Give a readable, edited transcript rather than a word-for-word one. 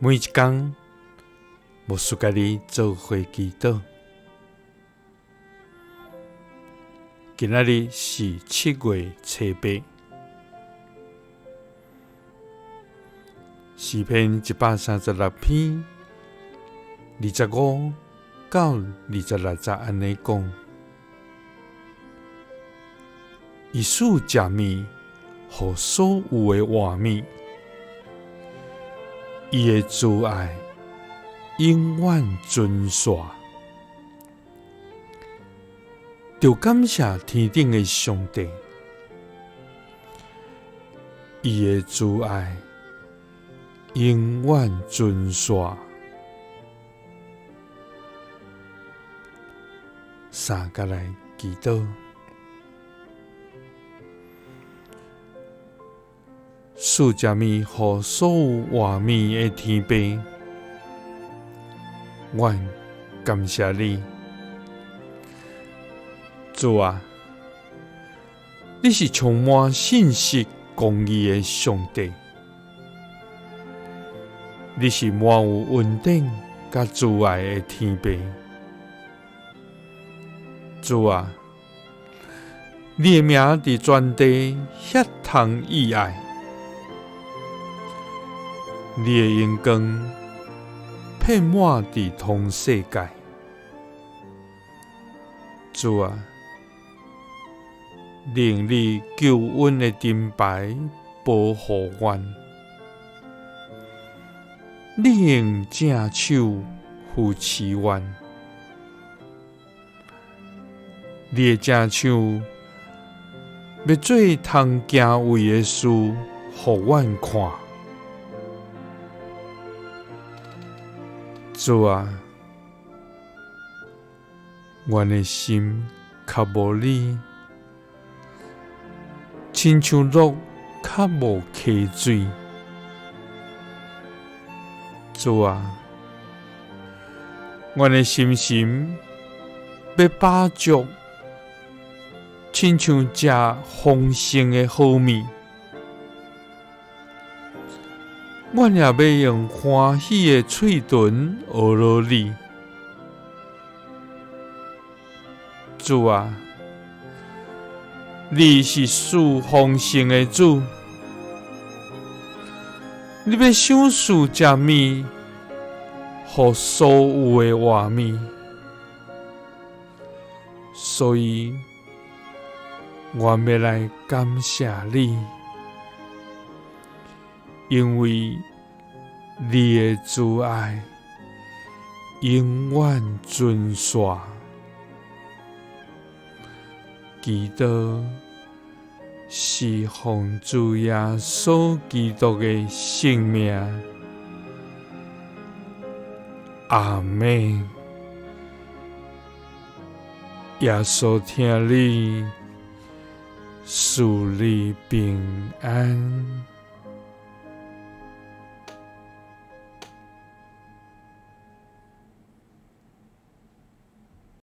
每一工，牧師佮你做伙祈禱。今仔日是7月初8，詩篇136篇25到26節按呢講：伊賜食物予所有的活物，伊的慈愛永遠存續。著感謝天頂的上帝，伊的慈愛永遠存續。三佮來祈禱。賜食物予所有活物的天父，阮感謝你，主啊，你是充滿信實公義的上帝，你是滿有恩典佮慈愛的天父，主啊，你的名佇全地遐通意愛，你的榮光遍滿佇通世界。主啊，你用你救恩的盾牌保護阮，你用正手扶持阮，你的正手欲做通敬畏的事，予阮看。主啊，阮的心較無你，親像鹿較無溪水。主啊，阮的心神欲飽足，親像食豐盛的好物。阮也欲用歡喜的喙唇呵咾你。主啊，你是賜豐盛的主，你欲賞賜食物予所有的活物，所以阮欲來感謝你，因為你的慈愛永遠存續。祈禱是奉主耶穌基督的聖名，阿們。耶穌疼你，賜你平安。